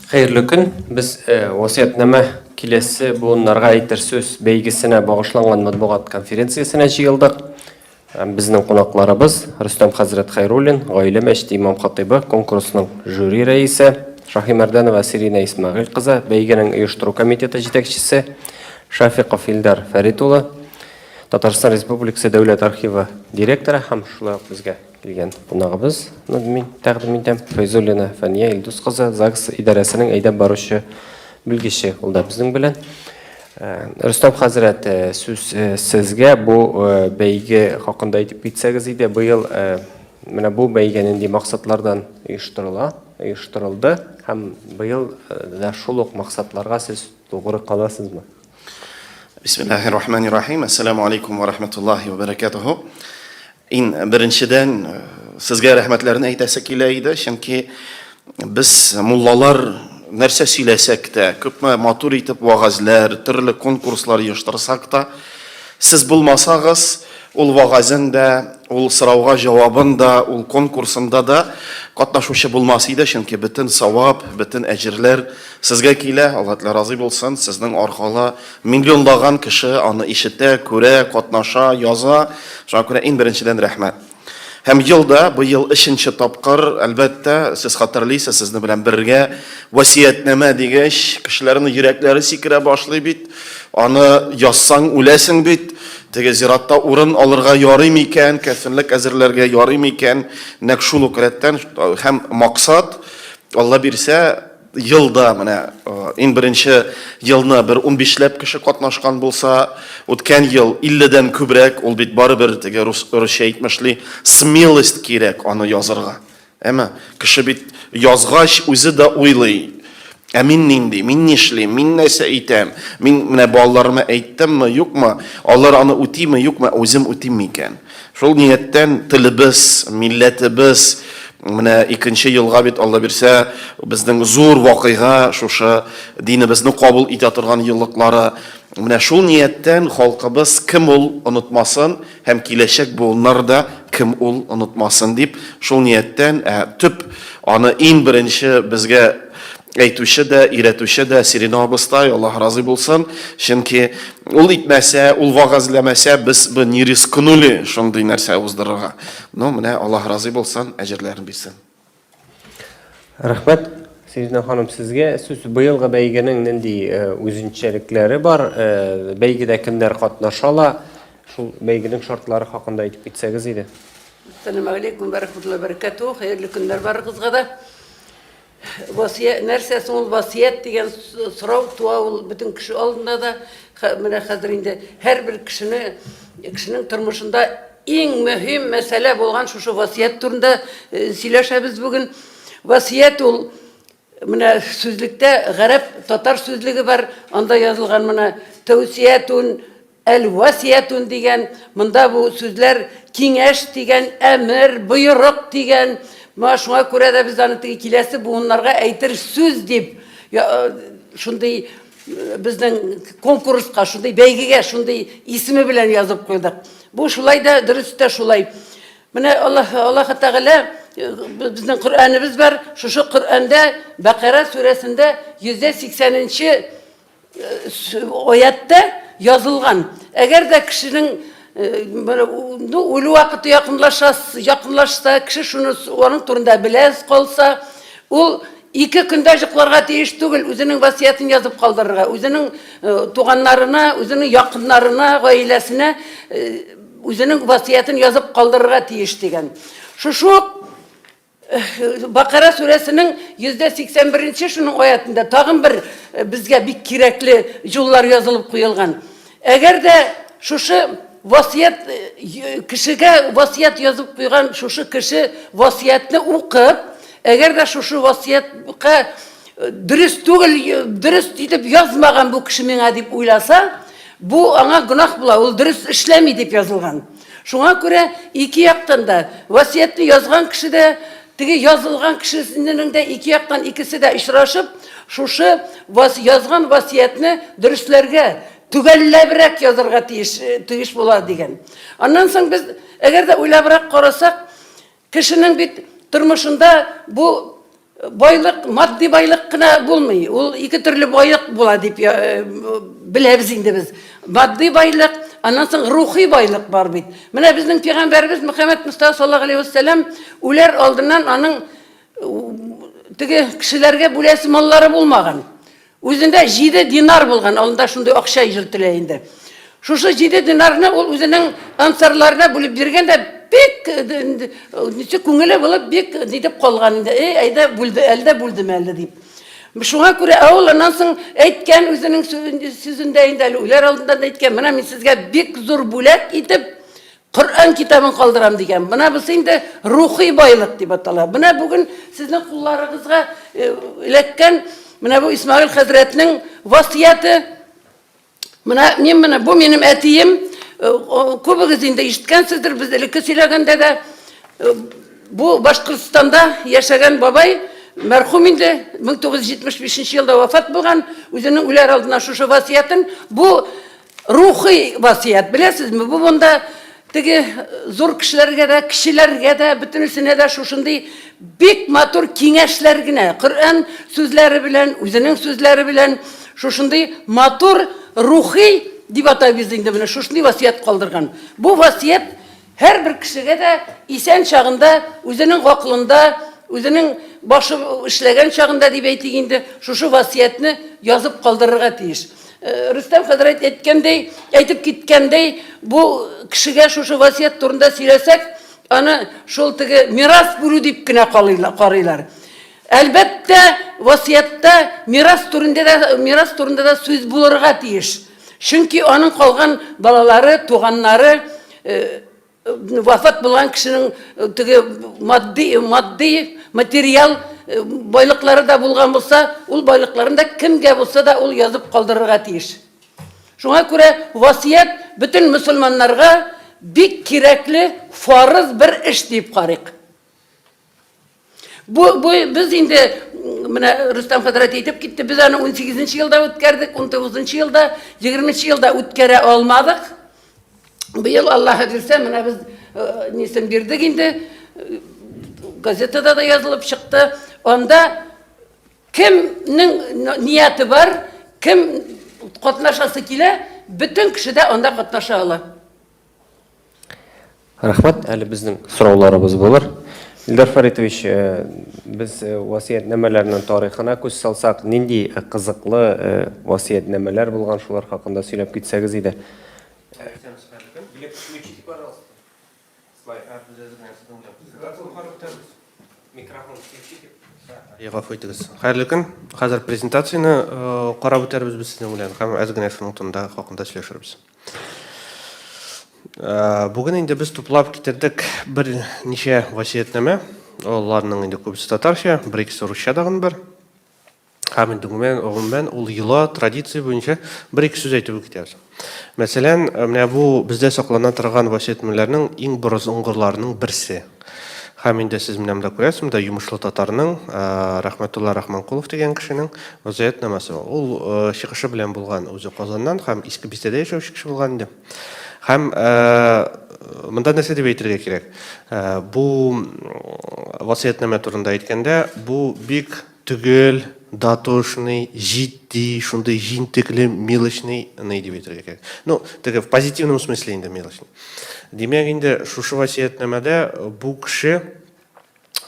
Хәерле көн. Без васыятьнамә киләсе буыннарга әйтер сүз бәйгесенә багышланган матбугат конференциясенә җыелдык. Безнең кунакларыбыз Рөстәм хәзрәт Хәйруллин, Гаилә мәчете имам-хатыйбы, конкурсның жюри рәисе, Шаһимәрдәнова Сиринә Исмәгыйль кызы, бәйгенең оештыру комитеты җитәкчесе, Шафиков Илдар Фәрит улы, Татарстан Республикасы Дәүләт архивы директоры һәм шулай ук безгә килгән кунагыбыз мин тәкъдим итәм. Фәйзуллина Фәния Илдус кызы, ЗАГС идарәсенең әйдәп баручы белгече, ул да безнең белән. Рөстәм хәзрәт, сүз сезгә. Бу бәйге хакында әйтеп китсәгез иде. Быел менә бу бәйге нинди максатлардан оештырыла, оештырылды һәм быел да шул ук максатларга сез тугры каласызмы? Бисмиллахир рахманир рахим. Ассаламу алейкум ва рахматуллахи ва баракатуху. Иң беренчедән сезгә рәхмәтләрне әйтәсе килә иде, чөнки без муллалар нәрсә сөйләсәк тә, күпме матур итеп вәгазьләр, төрле конкурслар оештырсак та, сез булмасагыз, ул вәгазен дә, ул сорауга җавабын да, ул конкурсында да катнашучы булмас иде, чөнки бөтен савап, бөтен әҗерләр сезгә килә. Алла Тәгалә разый булсын, сезнең аркалы Миллионлаган кеше аны ишетә, күрә, катнаша, яза. Шуңа күрә иң беренчедән рәхмәт. Һәм елда, быел өченче тапкыр, әлбәттә, сез хәтерлисез, сезне белән бергә васыятьнамә дигәч, кешеләрнең йөрәкләре сикерә башлый бит. Аны язсаң үләсең бит. Теге зиратта урын алырга ярый микән, кәфенлек әзерләргә ярый микән? Нәкъ шул ук рәттән һәм максат, Алла бирсә, Елда менә иң беренче елны бер унбишләп кеше катнашкан булса, үткән ел илледән күбрәк, ул бит барыбер теге рус, русча әйтмешли, смелость кирәк аны язырга. Әмма кеше бит язгач үзе дә уйлый, ә мин нинди, мин нишлим, мин нәрсә әйтәм, мин менә балаларыма әйттемме, юкмы, алар аны үтиме, юкмы, үзем үтим микән? Шул нияттән телебез, милләтебез, менә икенче елга бит, Алла бирсә, безнең зур вакыйга, шушы динебезне кабул итә торган еллыклары. Менә шул нияттән халкыбыз кем ул онытмасын һәм киләчәк буыннар да кем ул онытмасын дип, шул нияттән, ә төп аны иң беренче безгә әйтүче дә, өйрәтүче дә Сирина абыстай, Аллаһ разый булсын. Чөнки ул итмәсә, ул вәгазьләмәсә, без бы не рискнули шундый нәрсә уздырырга. Ну, менә Аллаһ разый булсын, әҗерләрен бирсен. Рәхмәт, Сирина ханым, сезгә сүз. Быелгы бәйгенең нинди үзенчәлекләре бар? Бәйгедә кемнәр катнаша ала? Шул бәйгенең шартлары хакында әйтеп китсәгез иде. Әссәламәгаләйкүм вә рәхмәтуллаһи вә бәрәкәтүһ. Хәерле көннәр барыгызга да. Васия, нәрсә соң ул васыять дигән сорау туа ул бөтен кеше алдында да. Менә хәзер инде һәрбер кешене, кешенең тормышында иң мөһим мәсьәлә булган шушы васыять турында э, сөйләшәбез бүген. Васыять ул менә сүзлектә гарәп татар сүзлеге бар, анда язылган менә тәүсиятун Әл-васиятун дигән, монда бу сүзләр киңәш дигән, әмер, боерык дигән. Моңа шуңа күрә дә без аны теге киләсе буыннарга әйтер сүз дип, шундый безнең конкурска, шундый бәйгегә шундый исеме белән язып куйдык. Бу шулай да, дөрес тә шулай. Менә Аллаһ Аллаһ Тәгалә безнең Коръәнебез бар. Шушы Коръәндә Бәкара сүрәсендә 180 нче Аятта язылган, әгәр дә кешенең ну, үлү вакыты якынлаша, якынлашса, кеше шуны аның турында белә калса, ул ике көндә йокларга тиеш түгел, үзенең васыятен язып калдырырга, үзенең туганнарына, үзенең якыннарына, гаиләсенә үзенең васыятен язып калдырырга тиеш дигән. Шушы ук Бакара сүрәсенең 181 нче шуның аятында тагын бер э, безгә бик кирәкле юллар язылып куелган. Әгәр дә шушы васыять э, кешегә васыять язып куйган шушы кеше васыятьне укып, әгәр дә шушы васыятькә э, дөрес түгел, дөрес итеп язмаган бу кеше миңа дип уйласа, бу аңа гөнаһ була, ул дөрес эшләми дип язылган. Шуңа күрә ике яктан да, васыятьне язган кеше дә, теге язылган кешенең дә ике яктан икесе дә очрашып, шушы язган васыятьне дөресләргә, төгәлләбрәк язарга тиеш, тиеш була дигән. Аннан соң без, әгәр дә уйлабрак карасак, кешенең бит тормышында бу. Байлык, матди байлык кына булмый. Ул ике төрле байлык була дип беләбез инде без. Матди байлык, аннан соң рухи байлык бар бит. Менә безнең пәйгамбәребез Мөхәммәд Мостафа саллаллаһу алейһи вәссәлам үләр алдыннан аның теге кешеләргә бүләсе маллары булмаган. Үзендә җиде динар булган, алында шундый акча йөртелә инде. Шушы җиде динарны ул үзенең ансарларына бүлеп биргән дә бик ничек күңеле булып бик нитеп калган инде. Эй, әйдә бүлде, әлдә бүлдем әле дип. Шуңа күрә ә ул аннан соң әйткән үзенең сүзендә инде әле үләр алдыннан әйткән, менә мин сезгә бик зур бүләк итеп Коръән китабын калдырам дигән. Менә бусы инде рухи байлык дип атала. Менә бүген сезнең кулларыгызга э, эләккән менә бу Исмаил хәзрәтнең васыяте. Менә мин менә бу минем әтием. Э, күбегез инде ишеткәнсездер, без элекке сөйләгәндә дә э, бу Башкортстанда яшәгән бабай мәрхүм инде 1975 елда вафат булган, үзенең үләр алдыннан шушы васыятен бу Рухи васыять, беләсезме, бу монда теге зур кешеләргә дә, кечеләргә дә, бөтенесенә дә шушындый бик матур киңәшләр генә, Коръән сүзләре белән, үзенең сүзләре белән шушындый матур рухи дип атайбыз инде менә шушындый васыять калдырган. Бу васыять Һәрбер кешегә дә исән чагында, үзенең гакылында, үзенең башы эшләгән чагында дип әйтик инде, шушы васыятьне язып калдырырга тиеш. Рөстәм хәзрәт әйткәндәй, әйтеп киткәндәй, бу кешегә шушы васыять турында сөйләсәк, аны шул теге мирас бүлү дип кенә карыйлар. Әлбәттә, васыятьтә мирас турында да, мирас турында да сүз булырга тиеш. Чөнки аның калган балалары, туганнары вафат булган кешенең теге матди, матди, материал байлыклары да булган булса, ул байлыкларын да кемгә булса да ул язып калдырырга тиеш. Шуңа күрә васыять бөтен мөселманнарга бик кирәкле фарыз бер эш дип карыйк. Бу, бу без инде менә Рөстәм хәзрәт әйтеп китте, без аны 18 елда үткәрдек, 19 елда, 20 елда үткәрә алмадык. Быел Аллаһ бирсә, менә без э, нисен бирдек инде. Газетада да язылып чыкты. Анда кемнең нияте бар, кем катнашасы килә, бөтен кеше дә анда катнаша ала. Рәхмәт, әле безнең сорауларыбыз булыр. Илдар Фаритович, э, без э, васыятьнамәләрнең тарихына күз салсак, нинди э, кызыклы васыятьнамәләр булган, шулар хакында сөйләп китсәгез иде. Гафу итегез. Хәерле көн. Хәзер презентацияне карап үтәрбез без сезнең белән һәм әз генә шуның турында хакында сөйләшербез. Э, бүген инде без туплап китердек бер ничә васыятьнамә. Аларның инде күбесе татарча, бер икесе русча тагын бар. Һәм инде гомумән, гомумән ул йола, традиция буенча бер ике сүз әйтеп китәбез. Мәсәлән, э, менә бу бездә саклана торган васыятьнамәләрнең иң борынгыларының берсе. Һәм инде сез менә монда күрәсез, монда йомышлы татарның Рәхмәтулла Рахманкулов дигән кешенең вазыятьнамәсе. Ул чыгышы белән булган үзе Казаннан һәм Иске Бистәдә яшәүче кеше булган инде. Һәм монда нәрсә дип әйтергә кирәк? Бу васыятьнамә турында әйткәндә, бу бик төгәл, дотошный, җитди, шундый җентекле, мелочный ни дип әйтергә кирәк. Ну, теге в позитивном смысле инде мелочный. Димәк инде шушы васыятьнамәдә бу кеше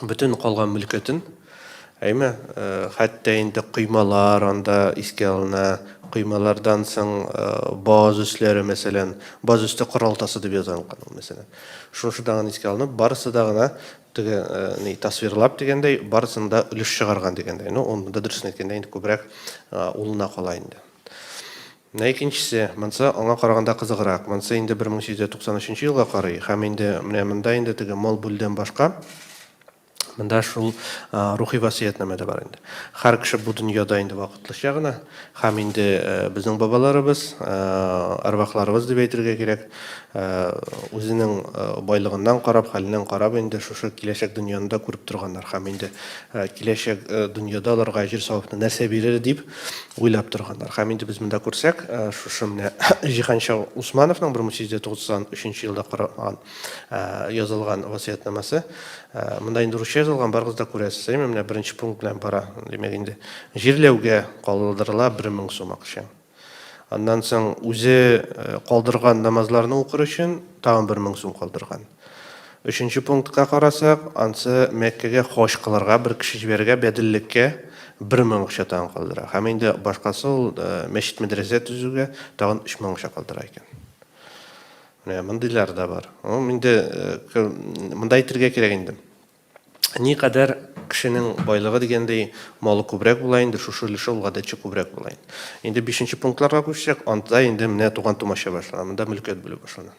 бөтен калган мөлкәтен, әйме, э, хәтта инде коймалар анда искә алына, коймалардан соң э, баз өсләре, мәсәлән, баз өсте коралтасы дип язган ул, мәсәлән. Шушы да искә алынып, барысы да гына теге э, ни тасвирлап дигәндәй, барысын да өлеш чыгарган дигәндәй. Ну, ул монда дөресен әйткәндә инде күбрәк улына кала инде. Менә икенчесе, монсы аңа караганда кызыграк. Монсы инде 1893 елга карый һәм инде менә монда инде теге мал бүлүдән башка монда шул рухи васыятьнамә дә бар инде. Һәр кеше бу дөньяда инде вакытлыча гына һәм инде безнең бабаларыбыз, әрвахларыбыз дип әйтергә кирәк, үзенең байлыгыннан карап, хәленнән карап инде шушы киләчәк дөньяны да күреп торганнар һәм инде киләчәк дөньяда аларга әҗер-савапны нәрсә бирер дип уйлап торганнар. Һәм инде без монда күрсәк, шушы менә Җиһанша Усмановның 1893 елда каралган, язылган васыятьнамәсе. Монда инде русча язылган. язылган, барыгыз да күрәсез, әйме, менә беренче пункт белән бара. Димәк инде, җирләүгә калдырыла 1000 сум акча. Аннан соң үзе калдырган намазларны укыр өчен тагын 1000 сум калдырган. Өченче пунктка карасак, ансы Мәккәгә хаҗ кылырга бер кеше җибәрергә бәделлеккә 1000 акча тагын калдыра. Һәм инде башкасы ул мәчет-мәдрәсә төзүгә тагын 3000 акча калдыра икән. Менә мондыйлар да бар. Инде монда әйтергә кирәк инде. Никадәр кешенең байлыгы дигәндәй, малы күбрәк була инде, шушы өлеше ул гадәтчә күбрәк була инде. Инде бишенче пунктларга күчсәк, анда инде менә туган-тумача башлана, монда мөлкәт бүлү башлана.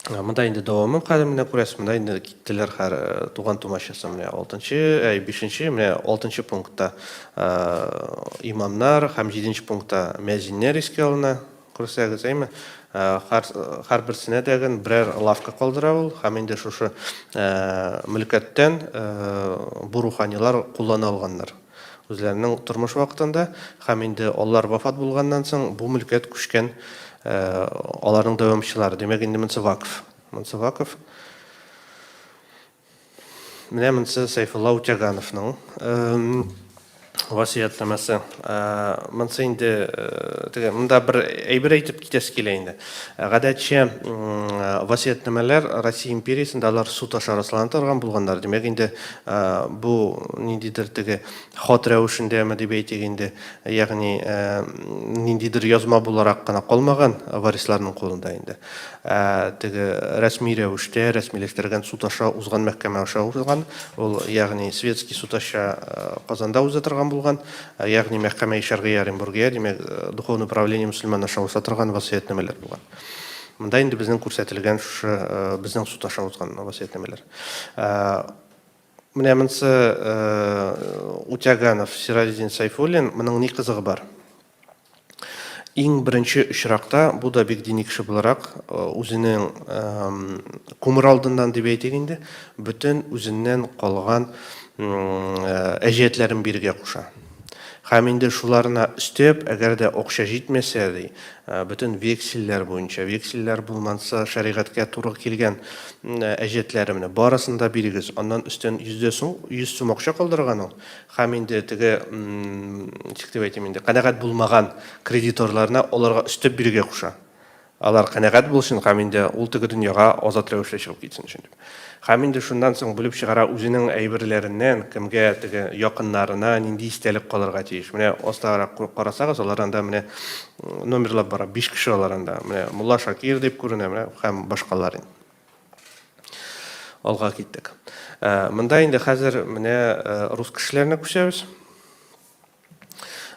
Монда инде дәвамы хәзер менә күрәсез, монда инде киттеләр хәр туган-тумачасы менә алтынчы, әй, бишенче, менә алтынчы пунктта имамнар һәм җиденче пунктта мәзиннәр искә алына. Күрсәгез, әйме, һәр, һәрберсенә дәген берәр лавка калдыра ул, һәм инде шушы мөлкәттән бу руханилар куллана алганнар. Үзләренең тормыш вакытында, һәм инде алар вафат булганнан соң, бу мөлкәт күчкән аларның дәвамчылары. Димәк, инде монысы вакф. Монысы вакф. Менә монысы Сәйфулла Утягановның васыятьнамәсе. Монысы инде теге монда бер әйбер әйтеп китәсе килә инде. Гадәтчә васыятьнамәләр Россия империясендә алар суд аша раслана торган булганнар. Димәк, инде бу ниндидер теге хат рәвешендәме дип әйтик инде, ягъни ниндидер язма буларак кына калмаган варисларның кулында инде. Ә теге рәсми рәвештә рәсмиләштергән суд аша узган мәхкәмә аша узган, ул ягъни светский суд аша Казанда уза торган булган, ягъни мәхкәмәи шәргыя Оренбургия, димәк, духовное управление мөселман аша уза торган васыятьнамәләр булган. Монда инде безнең күрсәтелгән шушы безнең суд аша узган васыятьнамәләр. Менә монысы Утяганов Сиразетдин Сайфуллин, моның ни кызыгы бар? Иң беренче очракта, бу да бик дини кеше буларак, үзенең күмер алдыннан дип әйтик инде, бөтен үзеннән калган әҗәтләрен бирергә куша. Һәм инде шуларына өстәп, әгәр дә акча җитмәсә, ди, бөтен вексельләр буенча, вексельләр булманса, шәригатькә туры килгән әҗәтләре менә барысын да бирегез. Аннан өстән 100 сум акча калдырган ул. Һәм инде теге, ничек дип әйтим инде, канәгать булмаган кредиторларына аларга өстәп бирергә куша. Алар канәгать булсын һәм инде ул теге дөньяга азат рәвештә чыгып китсен өчен дип. Һәм инде шуннан соң бүлеп чыгара үзенең әйберләреннән, кемгә теге якыннарына нинди истәлек калырга тиеш. Менә астарак карасагыз, алар анда менә номерлап бара, 5 кеше алар анда. Менә Мулла Шакир дип күренә, менә һәм башкалар инде. Алга киттек. Ә, монда инде хәзер менә э, рус кешеләренә күчәбез.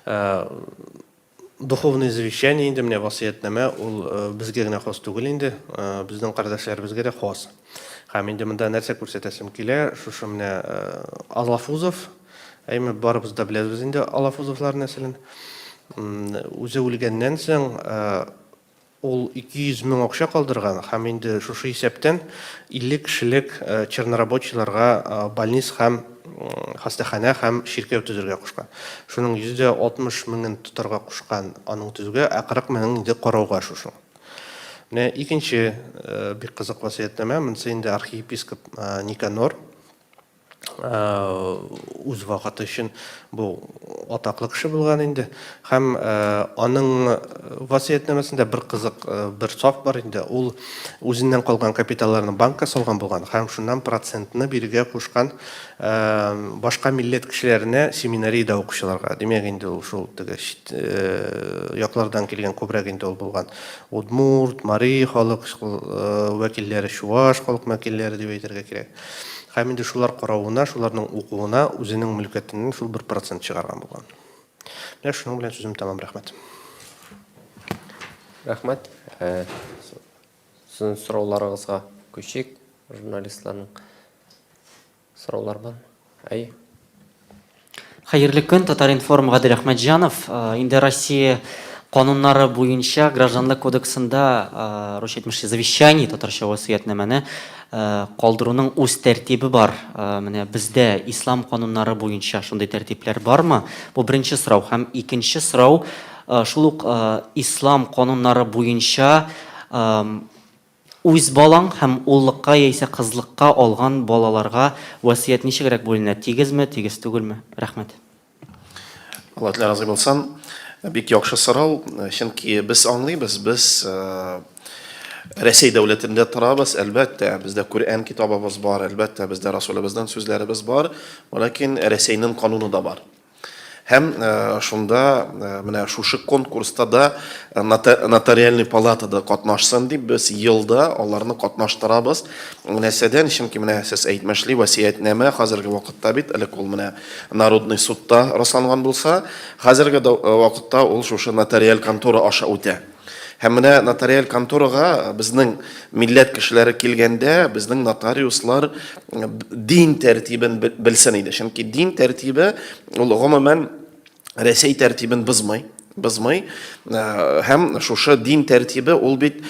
Ә, духовное завещание инде менә васыятьнамә ул э, безгә генә хас түгел инде, э, безнең кардәшләребезгә дә хас. Һәм инде монда нәрсә күрсәтәсем килә, шушы менә Алафузов, әйме барыбыз да беләбез инде Алафузовлар нәселен. Үзе үлгәннән соң Ул 200 мең акча калдырган һәм инде шушы исәптән 50 кешелек чернорабочийларга больниц һәм хастаханә һәм чиркәү төзергә кушкан. Шуның 60 меңен тотарга кушкан аның төзүгә, ә 40 меңен инде карауга шушы. Менә икенче бик кызык васыятьнамә, монысы инде архиепископ Никанор. Үз вакыты өчен бу атаклы кеше булган инде. Һәм аның васыятьнамәсендә бер кызык бер саф бар инде. Ул үзеннән калган капиталларны банкка салган булган һәм шуннан процентны бирергә кушкан башка милләт кешеләренә, семинариядә укучыларга. Димәк, инде ул шул теге чит яклардан килгән күбрәк инде ул булган. Удмурт, мари халык вәкилләре, чуаш халык вәкилләре дип әйтергә кирәк. Һәм инде шулар каравына, шуларның укуына үзенең мөлкәтеннән шул бер процент чыгарган булган. Менә шуның белән сүзем тәмам, рәхмәт. Рәхмәт. Э, сезнең сорауларыгызга күчик, журналистларның сораулары бармы? Әйе. Хәерле көн, Татар-информ Гадел Әхмәтҗанов. Э, инде Россия кануннары буенча гражданлык кодексында, э, русча әйтмешли, завещание, татарча васыятьнамәне э, калдыруның үз тәртибе бар. Менә бездә ислам кануннары буенча шундый тәртипләр бармы? Бу беренче сорау. Һәм икенче сорау, шул ук ислам кануннары буенча. Үз балаң һәм уллыкка яисә кызлыкка алган балаларга васыять ничегрәк бүленә, тигезме, тигез түгелме? Рәхмәт. Алла Тәгалә разый булсын. Бик яхшы сорау, чөнки без аңлыйбыз, без Рәсәй дәүләтендә торабыз, әлбәттә, бездә Коръән китабыбыз бар, әлбәттә, бездә Расулыбызның сүзләребез бар, ләкин Рәсәйнең кануны да бар. Һәм шунда менә шушы конкурста да нотариальный палатада катнашсын дип без елда аларны катнаштырабыз. Нәрсәдән? Чөнки менә сез әйтмешли, васыятьнамә хәзерге вакытта бит элек ул менә народный судта расланган булса, хәзерге вакытта ул шушы нотариаль контора аша үтә. Һәм менә нотариаль конторага безнең милләт кешеләре килгәндә, безнең нотариуслар дин тәртибен белсен иде. Чөнки дин тәртибе ул гомумән Рәсәй тәртибен бозмый, бозмый. Һәм шушы дин тәртибе ул бит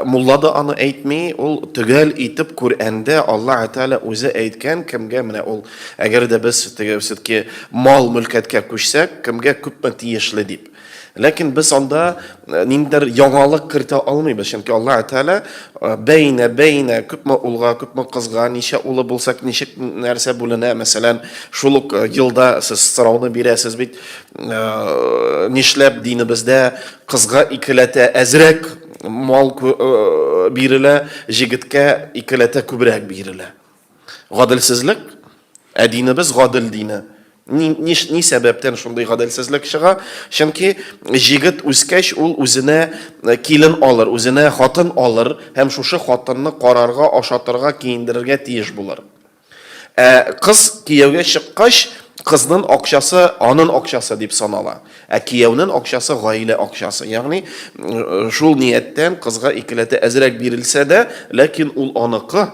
мулла да аны әйтми, ул төгәл итеп Коръәндә Аллаһ Тәгалә үзе әйткән, кемгә менә ул, әгәр дә без теге все-таки мал-мөлкәткә күчсәк, кемгә күпме тиешле дип. Ләкин без анда ниндидер яңалык кертә алмыйбыз, чөнки Аллаһ Тәгалә бәйнә, бәйнә, күпме улга, күпме кызга, ничә улы булса, ничек нәрсә бүленә, мәсәлән, шул ук елда сез сорауны бирәсез бит, нишләп динебездә кызга икеләтә әзрәк мал бирелә, җегеткә икеләтә күбрәк бирелә. Гаделсезлек? Ә динебез гадел дине. Ни, ни, ни сәбәптән шундый гаделсезлек чыга? Чөнки җегет үскәч, ул үзенә э, килен алыр, үзенә хатын алыр һәм шушы хатынны карарга, ашатырга, киендерергә тиеш булыр. Ә кыз кияүгә чыккач, кызның акчасы анын акчасы дип санала. Ә кияүнең акчасы гаилә акчасы. Ягъни э, шул нияттән кызга икеләтә әзрәк бирелсә дә, ләкин ул аныкы.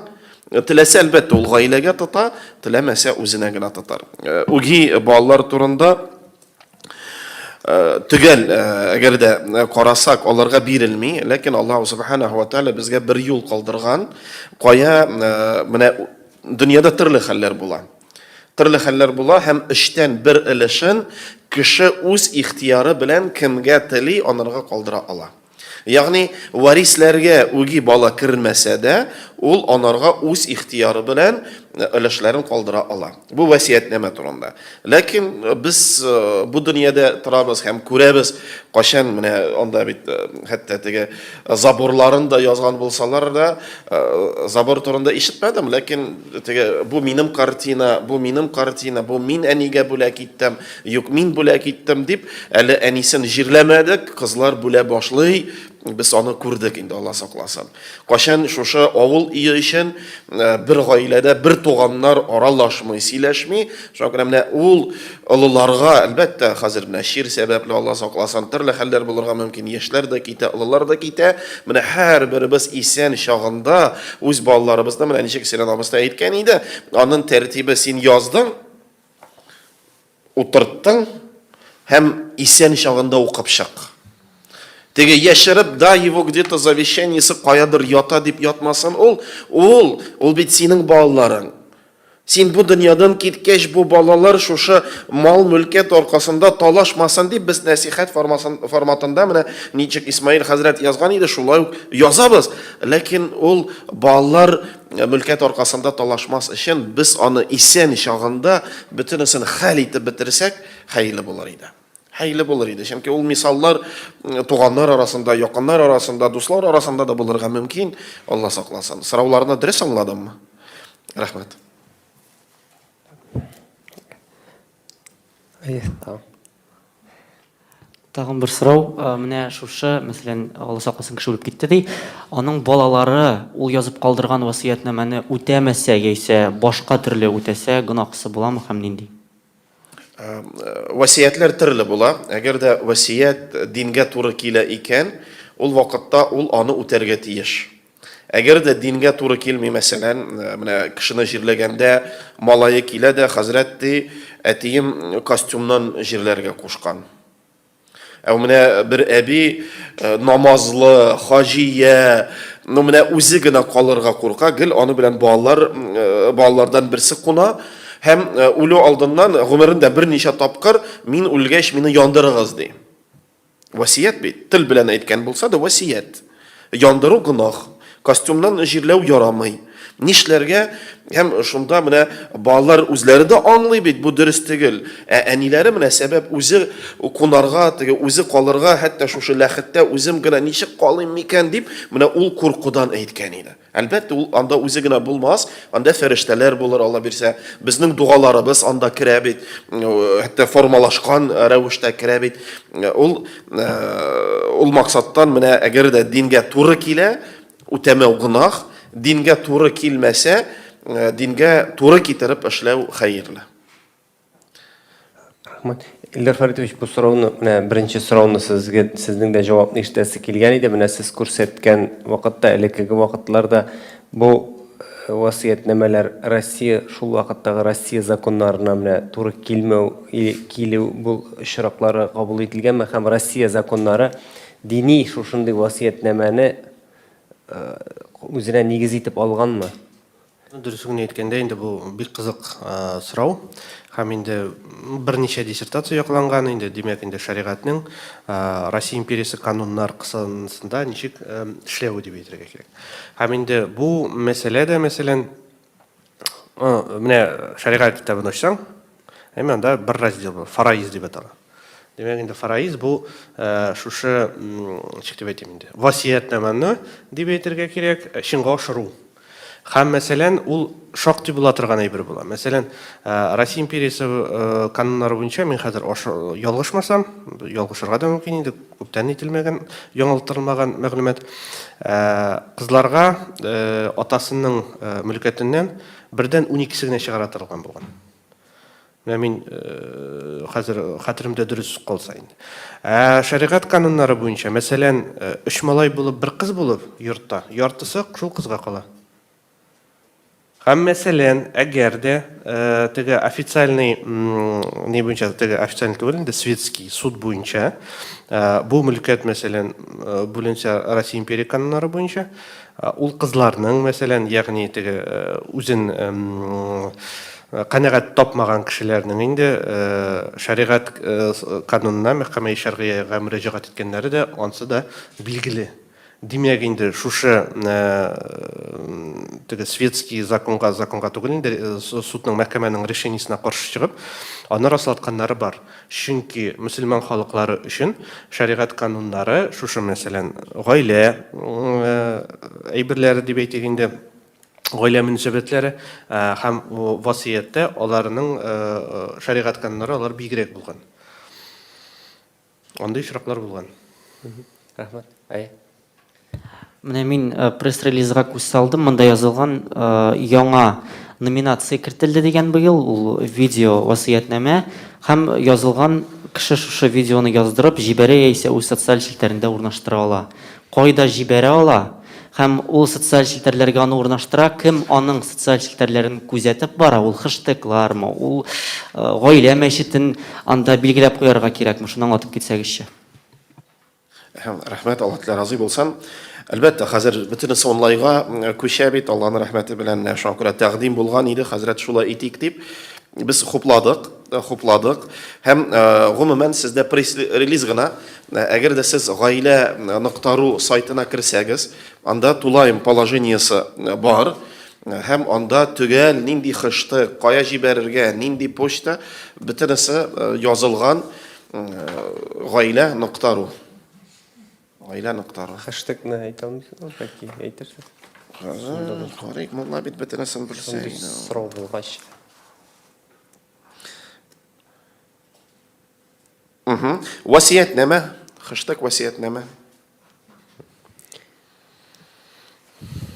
Теләсә, әлбәттә, ул гаиләгә тота, теләмәсә, үзенә генә тотар. Э, үги балалар турында э, төгәл, э, әгәр дә карасак, аларга бирелми, ләкин Аллаһ субханаһу ва тааля безгә бер юл калдырган, кая менә дөньяда төрле хәлләр була. Төрле хәлләр була һәм өчтән бер өлешен кеше үз ихтияры белән кемгә тели, анарга калдыра ала. Ягъни варисләргә үги бала кермәсә дә, ул анарга үз ихтияры белән өлешләрен калдыра ала. Бу васыятьнамә турында. Ләкин без бу дөньяда торабыз һәм күрәбез, кайчан менә анда бит хәтта теге заборларын да язган булсалар да, забор турында ишетмәдем, ләкин теге бу минем картина, бу минем картина, бу мин әнигә бүләк иттем, Юк, мин бүләк иттем дип, әле әнисен җирләмәдек, кызлар бүлә башлый, без аны күрдек инде, Алла сакласын. Кайчан шушы авыл өе өчен э, бер гаиләдә бер туганнар аралашмый, сөйләшми, шуңа күрә менә ул олыларга, әлбәттә, хәзер менә чир сәбәпле, Алла сакласын, төрле хәлләр булырга мөмкин, яшьләр дә китә, олылар да китә. Менә һәрберебез исән чагында үз балаларыбызны, менә ничек Сирен абыстай әйткән иде, аның тәртибе син яздың, Утырттың һәм исән чагында укып чык. Теге яшереп, да, его где-то завещаниесе каядыр ята дип ятмасын ул. Ул, ул бит синең балаларың. Син бу дөньядан киткәч, бу балалар шушы мал-мөлкәт аркасында талашмасын дип без нәсихәт форматында менә ничек Исмаил хәзрәт язган иде, шулай ук язабыз. Ләкин ул балалар Мөлкәт аркасында талашмас өчен без аны исән чагында бөтенесен хәл итеп бетерсәк, хәерле булыр иде. Хәерле булыр иде. Чөнки ул мисаллар туганнар арасында, якыннар арасында, дуслар арасында да булырга мөмкин. Алла сакласын. Сорауларны дөрес аңладыммы? Рәхмәт. Әйе, тагын. Тагын бер сорау, менә шушы, мәсәлән, Алла сакласын, кеше үлеп китте ди, аның балалары ул язып калдырган васыятьнамәне үтәмәсә яисә башка төрле үтәсә, гөнаһысы буламы һәм нинди? Васыятьләр төрле була. Әгәр дә васыять дингә туры килә икән, ул вакытта ул аны үтәргә тиеш. Әгәр дә дингә туры килми, мәсәлән, менә кешене җирләгәндә малае килә дә, хәзрәт ди, әтием костюмнан җирләргә кушкан. Ә менә бер әби намазлы, хаҗия, ну менә үзе генә калырга курка, гел аны белән балалар, балалардан берсе куна һәм үлү алдыннан гомерендә берничә тапкыр мин үлгәч мине яндырыгыз ди. Васият бит, тел белән әйткән булса да васият. Яндыру гөнаһ. Костюмнан җирләү ярамый. Нишләргә? Һәм шунда менә балалар үзләре дә аңлый бит, бу дөрес түгел. Ә әниләре менә сәбәп үзе кунарга, теге үзе калырга, хәтта шушы ләхеттә үзем генә ничек калыйм микән дип, менә ул куркудан әйткән иде. Әлбәттә, ул анда үзе генә булмас, анда фәрештәләр булыр, Алла бирсә. Безнең догаларыбыз анда керә бит, хәтта формалашкан рәвештә керә бит. Ул ул максаттан менә әгәр дә дингә туры килә, үтәмәү гөнаһ, дингә туры килмәсә, дингә туры китереп эшләү хәерле. Рәхмәт. Илдар Фәритович, бу сорауны, менә беренче сорауны сезгә, сезнең дә җавапны ишетәсе килгән иде. Менә сез күрсәткән вакытта, элеккеге вакытларда бу э, васыятьнамәләр Россия, шул вакыттагы Россия законнарына менә туры килмәү, килү бу очраклары кабул ителгәнме һәм Россия законнары дини шушындый васыятьнамәне э, үзенә нигез итеп алганмы? Дөресен генә әйткәндә, инде бу бик кызык сорау. Һәм инде берничә диссертация якланган инде, димәк, инде шәригатьнең Россия империясе кануннар кысасында ничек эшләве дип әйтергә кирәк. Һәм инде бу мәсьәлә дә, мәсәлән, менә шәригать китабын ачсаң, әмма анда бер раздел бар, фараиз дип атала. Димәк, инде фараиз бу шушы, ничек дип әйтим инде, васыятьнамәне дип әйтергә кирәк, чынга ашыру. Һәм, мәсәлән, ул шактый була торган әйбер була. Мәсәлән, Россия империясе кануннары буенча, мин хәзер ялгышмасам, ялгышырга да мөмкин инде, күптән ителмәгән, яңалтырылмаган мәгълүмат, кызларга атасының мөлкәтеннән бердән уникесе генә чыгара торган булган. Менә мин хәзер хәтеремдә дөрес калса инде. Ә шәригать кануннары буенча, мәсәлән, өч малай булып, бер кыз булып йортта, яртысы шул кызга кала. Һәм мәсәлән, әгәр дә теге официальный ни буенча, теге официальный түгел инде, светский суд буенча бу мөлкәт, мәсәлән, бүленсә Россия империя кануннары буенча, Ул кызларның, мәсәлән, ягъни теге үзен канәгать тапмаган кешеләрнең инде шәригать канунына, мәхкәмәи шәргыягә мөрәҗәгать иткәннәре дә, ансы да билгеле. Димәк инде, шушы теге светский законга, законга түгел инде, судның, мәхкәмәнең решениесенә каршы чыгып, аны раслатканнары бар. Чөнки мөселман халыклары өчен шәригать кануннары шушы, мәсәлән, гаилә әйберләре дип әйтик инде, гаилә мөнәсәбәтләре һәм васыятьтә аларның шәригать кануннары алар бигрәк булган. Андый очраклар булган. Рәхмәт. Әйе. Менә мин э, пресс-релизга күз салдым, монда язылган э, яңа номинация кертелде дигән быел, ул видео васыятьнамә һәм язылган кеше шушы видеоны яздырып җибәрә яисә үз социаль челтәрендә урнаштыра ала. Кайда җибәрә ала һәм ул социаль челтәрләргә аны урнаштыра, кем аның социаль челтәрләрен күзәтеп бара, ул хэштеглармы, ул э, гаилә мәчетен анда билгеләп куярга кирәкме, шуны аңлатып китсәгезче. Рәхмәт, Аллаһ Тәгалә разый булсын. Әлбәттә, хәзер бөтенесе онлайнга күчә бит, Аллаһның рәхмәте белән менә шуңа күрә тәкъдим булган иде, хәзрәт шулай итик дип. Без хупладык, хупладык. Һәм гомумән сездә пресс-релиз гына, әгәр дә сез гаилә нокта ру сайтына керсәгез, анда тулаем положениесе бар. Һәм анда төгәл нинди хэштег, кая җибәрергә, нинди почта, бөтенесе язылган. Гаилә нокта ру. Гаилә нокта ру. Хэштегны әйтә алмыйсызмы, бәлки әйтерсез? Карыйк, мулла бит бөтенесен белсә. Шундый сорау булгач. Васиятнамә, хэштег васиятнамә.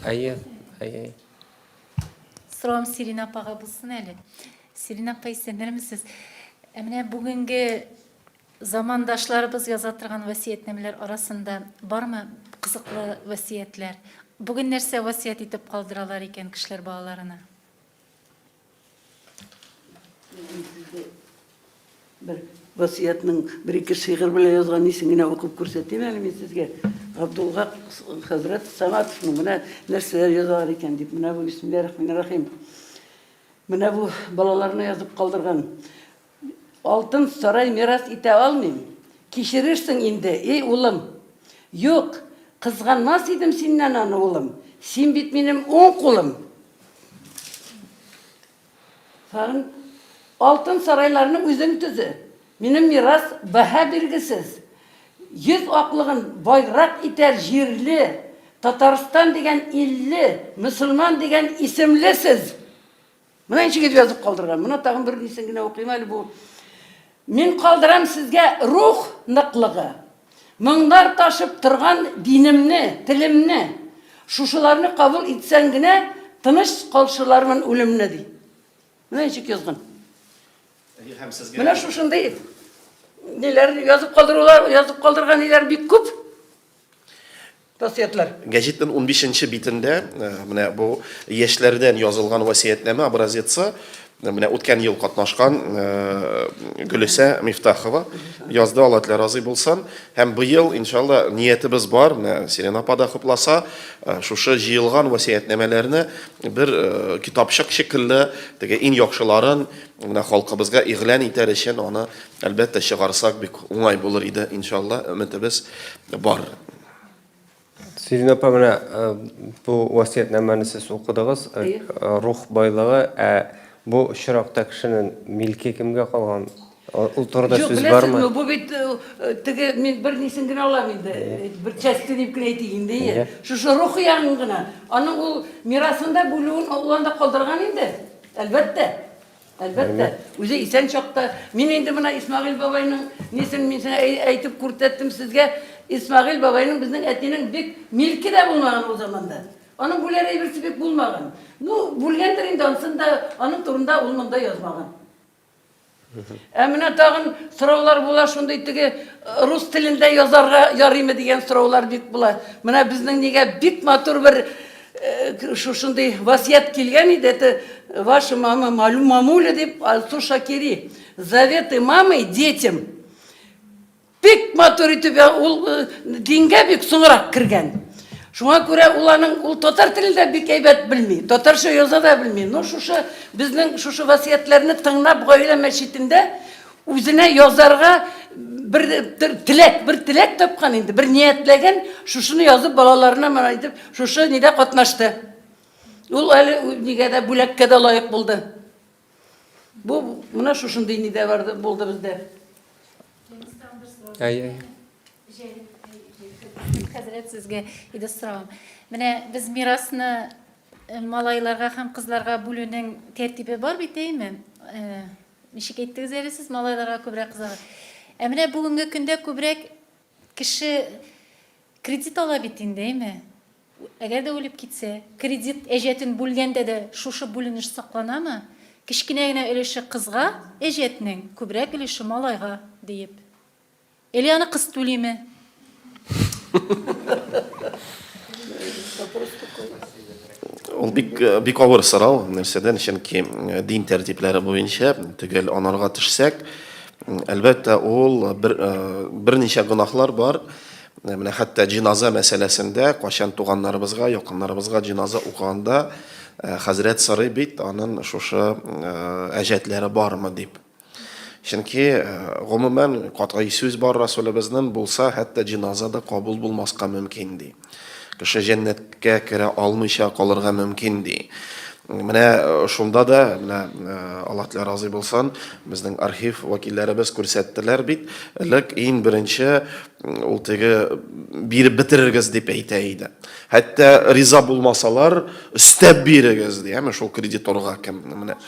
Әйе, әйе. Соравым Сирина апага булсын әле. Сирина апа, исәннәрмесез? Ә менә бүгенге замандашларыбыз яза торган васыятьнамәләр арасында бармы кызыклы васыятьләр? Бүген нәрсә васыять итеп калдыралар икән кешеләр балаларына? Бер васыятьнең бер-ике шигырь белән язган нисен генә укып күрсәтим әле мин сезгә. Габдулхак хәзрәт Саматовның менә нәрсәләр язалар икән дип. Менә бу бисмиллаһир-рахманир-рахим. Менә бу балаларына язып калдырган. Алтын сарай мирас итә алмыйм. Кичерерсең инде, эй улым. Юк, кызганмас идем синнән аны, улым. Син бит минем уң кулым. Тагын алтын сарайларны үзең төзе. Минем мирас бәһа биргесез. Йөз аклыгын байрак итәр җирле, Татарстан дигән илле, мөселман дигән исемле сез. Менә ничек итеп язып калдырган. Менә тагын бер нисен генә укыйм әле бу. Мин калдырам сезгә рух ныклыгы. Моңнар ташып торган динемне, телемне. Шушыларны кабул итсәң генә тыныч калшылармын үлемне, ди. Менә ничек язган. Һәм сезгә Менә шушындый ниләр язып калдырулар, язып калдырган ниләр бик күп. Васыятьләр. Гәҗитнең унбишенче битендә менә бу яшьләрдән язылган васыятьнамә образецы, менә үткән ел катнашкан Гөлүсә Мифтахова язды, Алла Тәгалә разый булсын. Һәм быел, иншалла, ниятебез бар, менә Сирена апа да хупласа, шушы җыелган васыятьнамәләрне бер китапчык шикелле, теге иң яхшыларын менә халкыбызга игълан итәр өчен аны, әлбәттә, чыгарсак бик уңай булыр иде, иншалла, өметебез бар. Сирин апа, менә бу васыятьнамәне сез укыдыгыз, рух байлыгы, ә бу очракта кешенең милке кемгә калган? Ул турыда сүз бармы? Юк, беләсезме, бу бит теге мин бер нисен генә алам инде, бер часте дип кенә әйтик инде. Шушы рухи ягын гына. Аның ул мирасын да бүлүен ул анда калдырган инде, әлбәттә. Әлбәттә, үзе исән чакта. Мин инде менә Исмәгыйль бабайның нисен мин сиңа әйтеп күрсәттем сезгә. Исмәгыйль бабайның безнең әтинең бик милке дә булмаган ул заманда. Аның бүләр әйберсе бик булмаган. Ну, бүлгәндер инде ансын да, аның турында ул монда язмаган. Ә менә тагын сораулар була шундый теге рус телендә язарга ярыймы дигән сораулар бик була. Менә безнең нигә бик матур бер Шушындый васыять килгән иде, это ваша мама мамуля дип, Алсу Шакири. Заветы мамы детям. Бик матур итеп, ул дингә бик соңрак кергән. Шуңа күрә ул аның, ул татар телен дә бик әйбәт белми, татарча яза да белми. Но шушы безнең шушы васыятьләрне тыңлап гаилә мәчетендә Үзенә язарга бер теләк, бер теләк тапкан инде, бер ниятләгән, шушыны язып балаларына менә әйтеп, шушы нидә катнашты. Ул әле нигә дә бүләккә дә лаек булды. Бу менә шушындый нидә барды, булды бездә. Әй, әй. Хәзрәт сезгә иде соравым. Менә без мирасны э, малайларга һәм кызларга бүлүнең тәртибе бар бит, әйме? Э, Ничек әйттегез әле сез, малайларга күбрәк, кызларга. Ә менә бүгенге көндә күбрәк кеше кредит ала бит инде, әйме? Әгәр дә үлеп китсә, кредит әҗәтен бүлгәндә дә шушы бүленеш сакланамы? Кечкенә генә өлеше кызга әҗәтнең, күбрәк өлеше малайга, диеп. Или аны кыз түлиме? Ул бик бик авыр сорау, нәрсәдән, чөнки дин тәртипләре буенча төгәл анарга төшсәк, әлбәттә, ул бер берничә гөнаһлар бар. Менә хәтта җиназа мәсьәләсендә, кайчан туганнарыбызга, якыннарыбызга җиназа укыганда, хәзрәт сорый бит, аның шушы әҗәтләре бармы дип. Чөнки, гомумән, катгый сүз бар Расулебезнең, булса, хәтта җеназа да кабул булмаска мөмкин, ди. Кеше җәннәткә керә алмыйча калырга мөмкин, ди. Менә шунда да, менә Аллаһ Тәгалә разый булсын, безнең архив вәкилләребез күрсәттеләр бит, элек иң беренче ул теге биреп бетерергез дип әйтә иде. Хәтта риза булмасалар, өстәп бирегез, ди, әмма шул кредиторга кем менә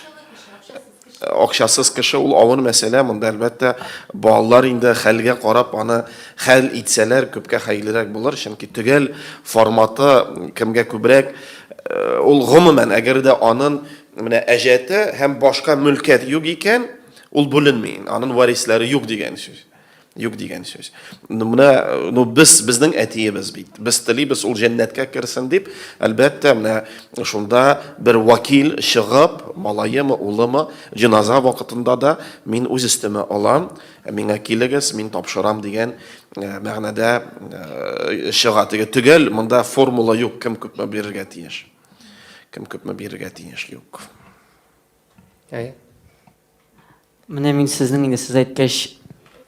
Акчасыз кеше ул авыр мәсьәлә, монда әлбәттә балалар инде хәлгә карап аны хәл итсәләр күпкә хәерлерәк булыр, чөнки төгәл форматы кемгә күбрәк э, ул гомумән әгәр дә анын менә әҗәте һәм башка мөлкәт юк икән, ул бүленми, анын варислары юк дигән сүз. Юк дигән сүз. Ну, менә, ну, без, безнең әтиебез бит. Без телибез ул җәннәткә керсен дип, әлбәттә, менә шунда бер вакил чыгып, малаемы, улымы, җеназа вакытында да мин үз өстемә алам, миңа килегез, мин тапшырам дигән э, мәгънәдә э, чыга. Теге төгәл монда формула юк, кем күпме бирергә тиеш. Кем күпме бирергә тиеш, юк. Әйе. Менә мин сезнең инде сез әйткәч,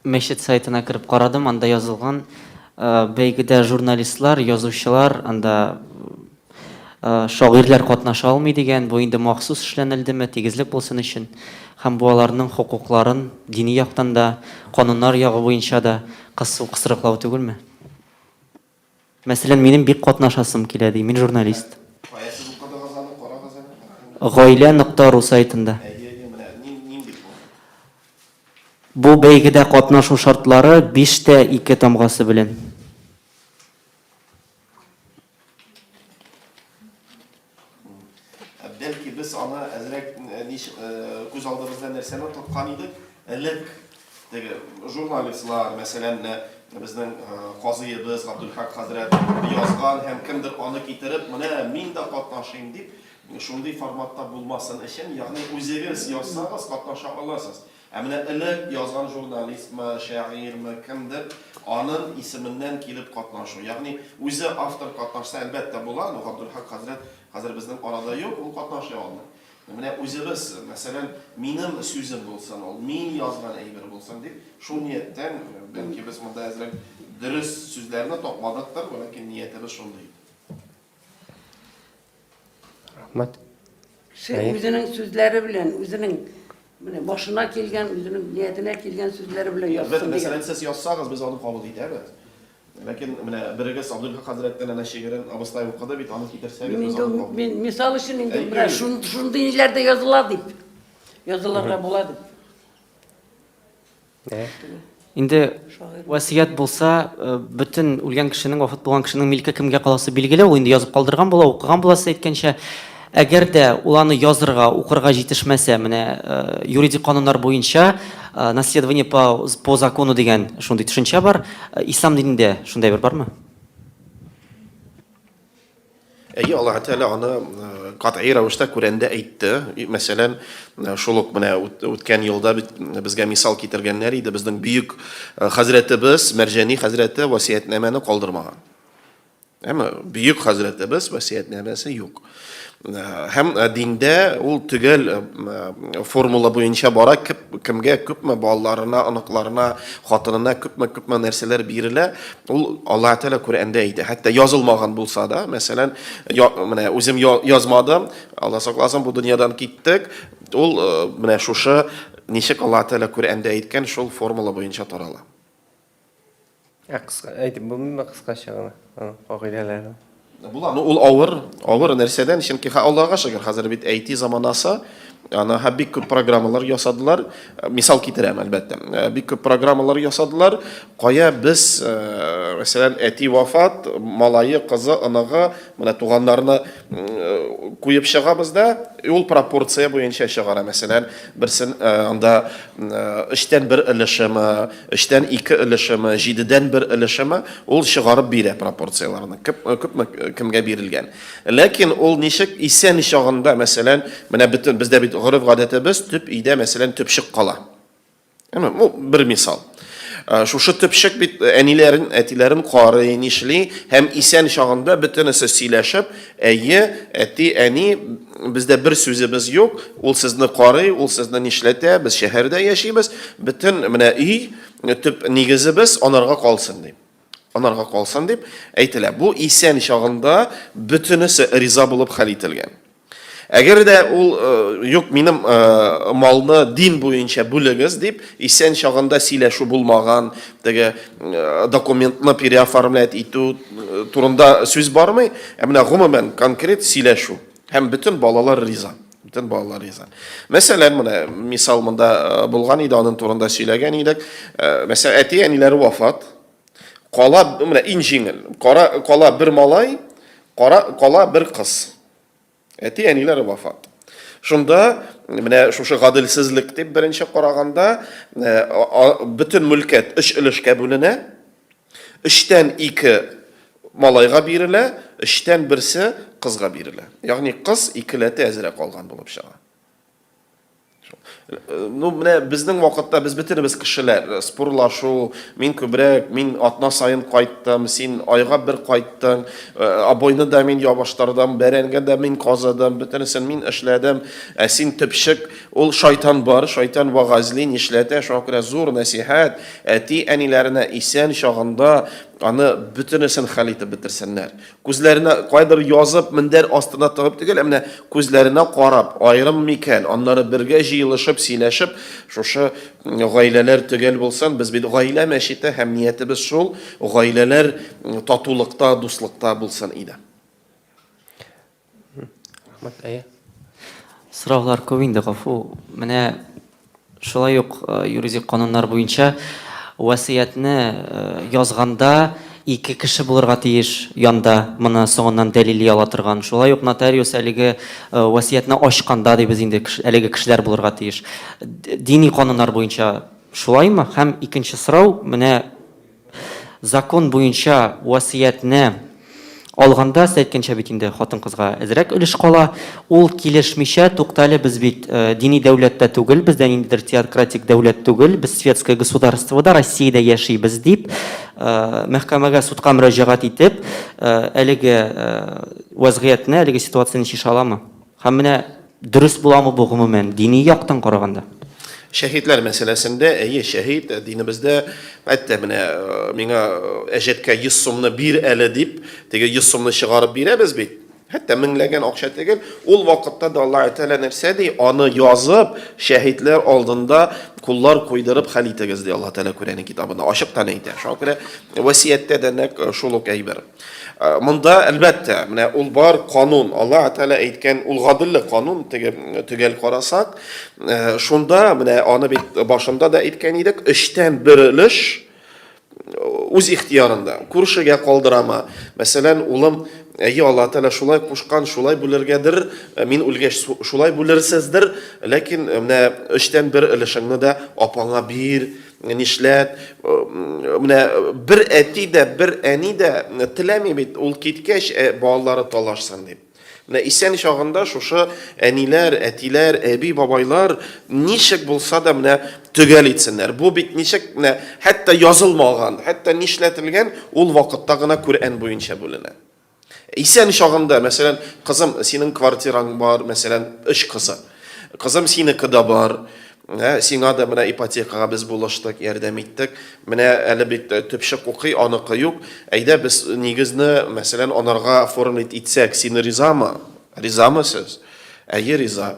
мәчет сайтына кереп карадым, анда язылган бәйгедә журналистлар, язучылар, анда Шагыйрьләр катнаша алмый дигән, бу инде махсус эшләнелдеме, тигезлек булсын өчен һәм бу аларның хокукларын дини яктан да, кануннар ягы буенча да кысу, кысрыклау түгелме? Мәсәлән, минем бик катнашасым килә ди, мин журналист. Кая сез укыдыгыз аны, карагыз әле. Гаилә нокта ру сайтында. Әйе, әйе, менә нинди бу? Бу бәйгедә катнашу шартлары 5 тә 2 тамгасы белән. Бәлки без аны әзрәк нич күз алдыбызда нәрсәне тоткан идек? Элек теге журналистлар, мәсәлән, менә безнең казыебыз Габдулхак хәзрәт язган һәм кемдер аны китереп, менә мин дә катнашыйм дип, шундый форматта булмасын өчен, ягъни үзегез язсагыз, катнаша аласыз. Ә менә элек язган журналистмы, шагыйрьме, кемдер, анын исеменнән килеп катнашу, ягъни үзе автор катнашса, әлбәттә, була, но Габдулхак хәзрәт хәзер безнең арада юк, ул катнаша алмый. Менә үзебез, мәсәлән, минем сүзем булсын ул, мин язган әйбер булсын дип, шул нияттән, бәлки без монда әзрәк дөрес сүзләрне тапмадыктыр, вәләкин ниятебез шундый иде. Рәхмәт. Кеше үзенең сүзләре белән, үзенең менә башына килгән, үзенең ниятенә килгән сүзләре белән язсын дигән. Мәсәлән, сез язсагыз, без аны кабул итәбез. Ләкин менә берегез Абдулхак хәзрәттән әнә шигырен абыстай укыды бит, аны китерсәгез, без аны кабул. Мин мисал өчен инде менә шундый ниләр дә языла дип. Язылырга була дип. Инде васыять булса, э, бөтен үлгән кешенең, вафат булган кешенең милке кемгә каласы билгеле, ул инде язып калдырган була, укыган була, сез әйткәнчә. Әгәр дә ул аны язырга, укырга җитешмәсә, менә э, юридик кануннар буенча э, наследование по, по закону дигән шундый төшенчә бар. Ислам динендә шундый бер бармы? Әйе, Аллаһ Тәгалә аны катгый рәвештә Коръәндә әйтте. Мәсәлән, шул ук менә үткән елда бит безгә мисал китергәннәр иде, безнең бөек хәзрәтебез Мәрҗани хәзрәте васыятьнамәне калдырмаган. Әмма бөек хәзрәтебез васыятьнамәсе юк. Һәм диндә ул төгәл формула буенча бара, кемгә күпме балаларына, оныкларына, хатынына күпме-күпме нәрсәләр бирелә, ул Аллаһ Тәгалә Коръәндә әйтә. Хәтта язылмаган булса да, мәсәлән, менә үзем язмадым, Алла сакласын, бу дөньядан киттек, ул менә шушы ничек Аллаһ Тәгалә Коръәндә әйткән, шул формула буенча тарала. Ә кыска әйтеп булмыймы кыскача гына аның кагыйдәләрен? Була, ну ул авыр, авыр нәрсәдән, чөнки Аллага шөкер, хәзер бит IT заманасы, аны һәм бик күп программалар ясадылар. Мисал китерәм, әлбәттә. Бик күп программалар ясадылар. Кая без, мәсәлән, әти вафат, малае, кызы, оныгы, менә туганнарны куеп чыгабыз да, ул пропорция буенча чыгара. Мәсәлән, берсен анда өчтән бер өлешеме, Өчтән ике өлешеме, җидедән бер өлешеме, ул чыгарып бирә пропорцияләрне, күпме кемгә бирелгән. Ләкин ул ничек исән чагында, мәсәлән, менә бөтен бездә бит гореф-гадәтебез, төп өйдә, мәсәлән, төпчек кала. Әмма бу бер мисал. Шушы төпчек бит әниләрен, әтиләрен карый, нишли һәм исән чагында бөтенесе сөйләшеп, Әйе, әти, әни, бездә бер сүзебез юк, ул сезне карый, ул сезне нишләтә, без шәһәрдә яшибез, бөтен менә өй, төп нигезебез анарга калсын дип. Анарга калсын дип әйтелә. Бу исән чагында бөтенесе риза булып хәл ителгән. Әгәр дә ул юк, минем малны дин буенча бүлегез дип, исән чагында сөйләшү булмаган, теге документны переоформлять итү турында сүз бармый, ә менә гомумән конкрет сөйләшү. Һәм бөтен балалар риза. Бөтен балалар риза. Мәсәлән, менә мисал монда булган иде, аның турында сөйләгән идек. Мәсәлән, әти-әниләре вафат. Кала, менә иң җиңел. Кара, кала бер малай, кара, кала бер кыз. Әти-әниләре вафат. Шунда менә шушы гаделсезлек дип беренче караганда бөтен мөлкәт өч өлешкә бүленә. Өчтән ике малайга бирелә, өчтән берсе кызга бирелә. Ягъни кыз икеләтә әзрәк алган булып чыга. Ну, менә безнең вакытта без бөтенебез кешеләр, спорлашу, мин күбрәк, мин атна саен кайттым, син айга бер кайттың, обойны да мин ябыштырдым, бәрәңге дә мин казыдым, бөтенесен мин эшләдем, ә син төпчек, ул шайтан бар, шайтан вагазли, нишләтә, шуңа күрә зур нәсихәт, әти-әниләренә исән чагында. Аны бөтенесен хәл итеп бетерсеннәр. Күзләренә кайдыр язып, мендәр астына тыгып түгел, ә менә күзләренә карап, аерым микән, аннары бергә җыелышып, сөйләшеп, шушы гаиләләр төгәл булсын. Без бит гаилә мәчете һәм ниятебез шул, гаиләләр татулыкта, дуслыкта булсын иде. Рәхмәт, әйе. Сораулар күп инде, гафу. Менә шулай ук э, юридик кануннар буенча васыятьне э, язганда ике кеше булырга тиеш янда, моны соңыннан дәлилли ала торган. Шулай ук нотариус әлеге э, васыятьне ачканда дибез инде, әлеге кешеләр булырга тиеш. Дини кануннар буенча шулаймы? Һәм икенче сорау, менә Закон буенча васыятьне алганда, сез әйткәнчә бит инде хатын-кызга әзрәк өлеш кала. Ул килешмичә, туктале, без бит э, дини дәүләттә түгел, бездә ниндидер теократик дәүләт түгел, без светское государствода, Россиядә яшибез дип, э, мәхкәмәгә, судка мөрәҗәгать итеп, э, әлеге вәзгыятьне, әлеге ситуацияне чишә аламы? Һәм менә дөрес буламы бу гомумән, дини яктан караганда? Шәһидләр мәсьәләсендә, әйе, шәһид динебездә, хәтта менә миңа әҗәткә 100 сумны бир әле дип, теге 100 сумны чыгарып бирәбез бит. Хәтта меңләгән акча түгел, ул вакытта да Аллаһ Тәгалә нәрсә ди? Аны язып, шәһидләр алдында куллар куйдырып хәл итегез ди Аллаһ Тәгалә Коръән китабында ачыктан әйтә. Шуңа күрә васияттә дә нәкъ шул ук әйбер. Монда, әлбәттә, менә ул бар канун, Аллаһ Тәгалә әйткән, ул гаделле канун, теге төгәл карасак, шунда менә аны бит башында да әйткән идек, өчтән бер өлеш үз ихтиярында, күршегә калдырама. Мәсәлән, улым, әйе, Аллаһ Тәгалә шулай кушкан, шулай бүлергәдер, мин үлгәч шулай бүлерсездер, ләкин менә өчтән бер өлешеңне дә апаңа бир, Нишләп? Менә бер әти дә, бер әни дә теләми бит, ул киткәч, э, балалары талашсын дип. Менә исән чагында шушы әниләр, әтиләр, әби, бабайлар ничек булса да менә төгәл итсеннәр. Бу бит ничек менә хәтта язылмаган, хәтта нишләтелгән, ул вакытта гына Коръән буенча бүленә. Исән чагында, мәсәлән, кызым, синең квартираң бар, мәсәлән, өч кызы. Кызым, синеке дә бар. Ә, сиңа да менә ипотекага без булыштык, ярдәм иттек. Менә әле бит төпчек укый, аныкы юк. Әйдә, без нигезне, мәсәлән, анарга оформить итсәк, син ризамы? Ризамы сез? Әйе, риза.